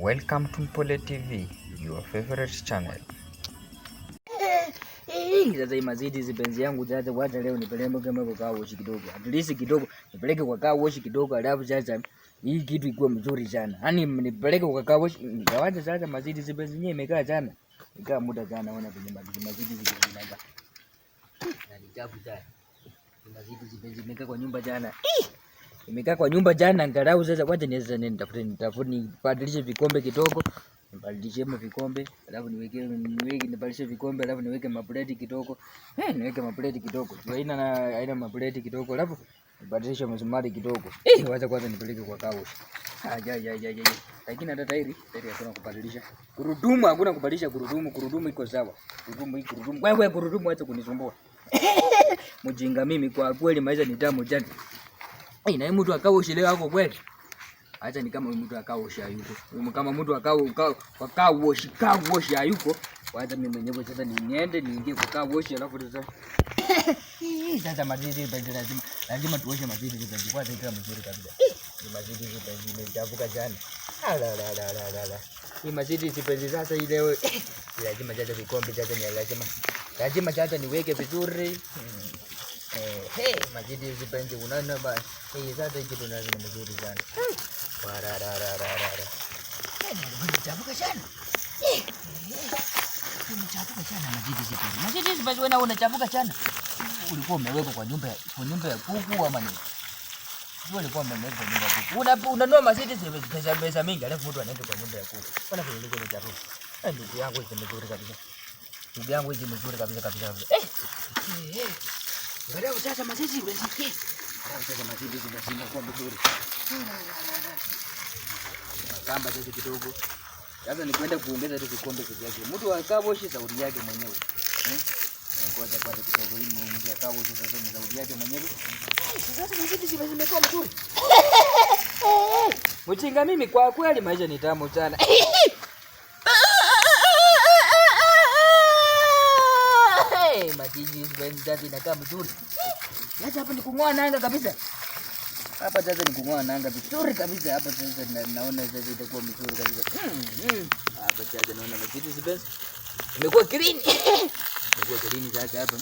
Welcome to Mpole TV, your favorite channel. Sasa hii Mercedes Benz yangu sasa, wacha leo nipeleke kama kwa car wash kidogo. At least kidogo nipeleke kwa car wash kidogo, alafu sasa hii kitu ikuwe mzuri sana. Yaani nipeleke kwa car wash, wacha sasa Mercedes Benz yenyewe imekaa sana. Ikaa muda sana, ona venye Mercedes Benz inakaa. Na ni chafu sana. Mercedes Benz imekaa kwa nyumba jana. Imekaa kwa nyumba jana, angalau sasa wacha niweze nitafute nitafute nibadilishe vikombe kidogo. Nibadilishe vikombe, alafu niweke nibadilishe vikombe, alafu niweke mapleti kidogo. Niweke mapleti kidogo. Juu haina na haina mapleti kidogo, alafu nibadilishe msumari kidogo. Wacha kwanza nipeleke kwa car wash. Ah, ya ya ya ya. Lakini hata tairi hakuna kubadilisha. Gurudumu hakuna kubadilisha gurudumu, gurudumu iko sawa. Gurudumu hii gurudumu. Wewe gurudumu acha kunisumbua. Mjinga mimi kwa kweli, maisha ni tamu jana. Na mtu car wash leo hapo kweli. Acha ni kama mtu car wash hayuko. Kama mtu car wash hayuko, wacha mimi mwenyewe sasa niende niingie kwa car wash alafu sasa. Sasa Mercedes Benz lazima lazima tuoshe Mercedes Benz kwanza ikiwa mzuri kabisa. Ni Mercedes Benz imechafuka sana. La la la la la la. Hii Mercedes Benz sasa hii leo lazima sasa vikombe sasa ni lazima. Lazima sasa niweke vizuri. Hey, Mercedes Benz unaona ba. Hii sasa hii kitu lazima mzuri sana. Ra ra ra ra ra ra. Imechafuka sana. Imechafuka sana Mercedes Benz. Mercedes Benz wewe unachafuka sana. Ulikuwa umewekwa kwa nyumba ya kuku ama nini? Sio, ulikuwa umewekwa kwa nyumba ya kuku. Unanunua Mercedes pesa pesa mingi alafu mtu anaenda kwa nyumba ya kuku. Bwana vile ilikuwa imechafuka. Ndugu yangu hizi mzuri kabisa. Ndugu yangu hizi mzuri kabisa kabisa kabisa. Angalia sasa Mercedes Benz. Sasa Mercedes Benz inakuwa mzuri. Kamba sasa kidogo. Sasa ni kwenda kuongeza tu kikombe peke yake. Mtu wa car wash sauri yake mwenyewe. Eh? Ngoja kwanza kidogo, hii mtu wa car wash sasa ni sauri yake mwenyewe. Sasa mazidi zimekuwa mzuri. Mchinga mimi kwa kweli maisha ni tamu sana. Hey, Mercedes Benz dadi inakaa mzuri. Sasa hapa ni kung'oa nanga kabisa. Hapa sasa ni kung'oa nanga vizuri kabisa. Hapa sasa naona sasa itakuwa mzuri kabisa. Hapa sasa naona Mercedes Benz imekuwa clean. Imekuwa clean sasa hapa.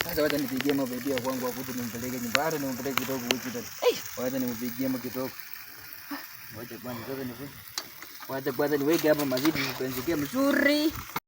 Sasa wacha nipigie mabebi kwangu akuje nimpeleke nyumbani, nimpeleke kidogo huko. Wacha nimpigie kidogo. Wacha kwanza sasa niweke hapa Mercedes Benz mzuri.